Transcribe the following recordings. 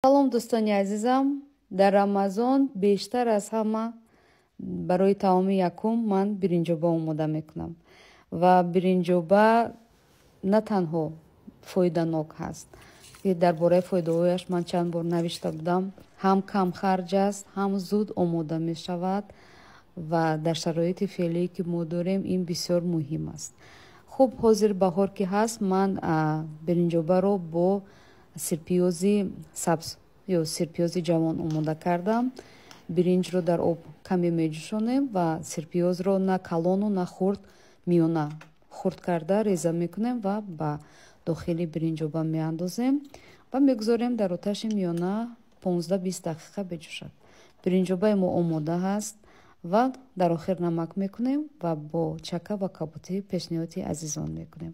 Салом, дӯстони азизам. Дар Рамазон бештар аз ҳама барои таоми якум ман биринҷоба омода мекунам. Ва биринҷоба на танҳо фоиданок ҳаст, ки дар бораи фоидаҳояш ман чанд бор навишта будам, ҳам камхарҷ аст, ҳам зуд омода мешавад ва дар шароити феълие, ки мо дорем, ин бисёр муҳим аст. Хуб, ҳозир баҳор ки ҳаст, ман биринҷобаро бо сирпиёзи сабз ё сирпиёзи ҷавон омода кардам. Биринҷро дар об каме меҷӯшонем ва сирпиёзро на калону на хурд, миёна хурд карда реза мекунем ва ба дохили биринҷоба меандозем ва мегузорем дар оташи миёна 15-20 дақиқа беҷӯшад. Биринҷобаи мо омода ҳаст ва дар охир намак мекунем ва бо чака ва кабутӣ пешниҳоди азизон мекунем.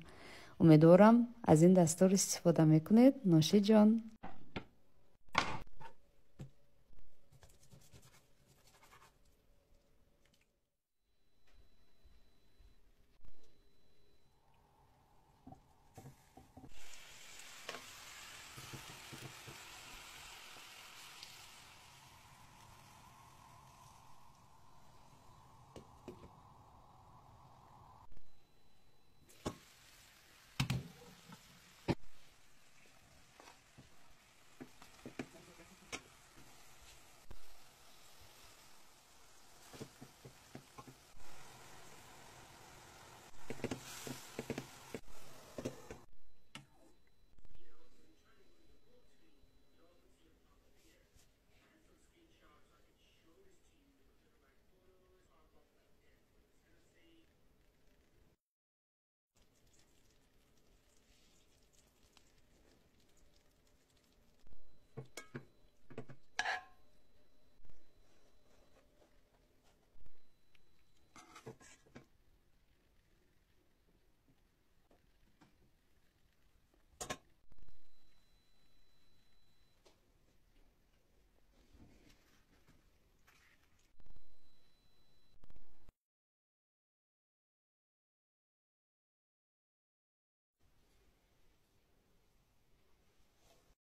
Умедворам, аз ин дастур истифода мекунед. Нӯшиҷон.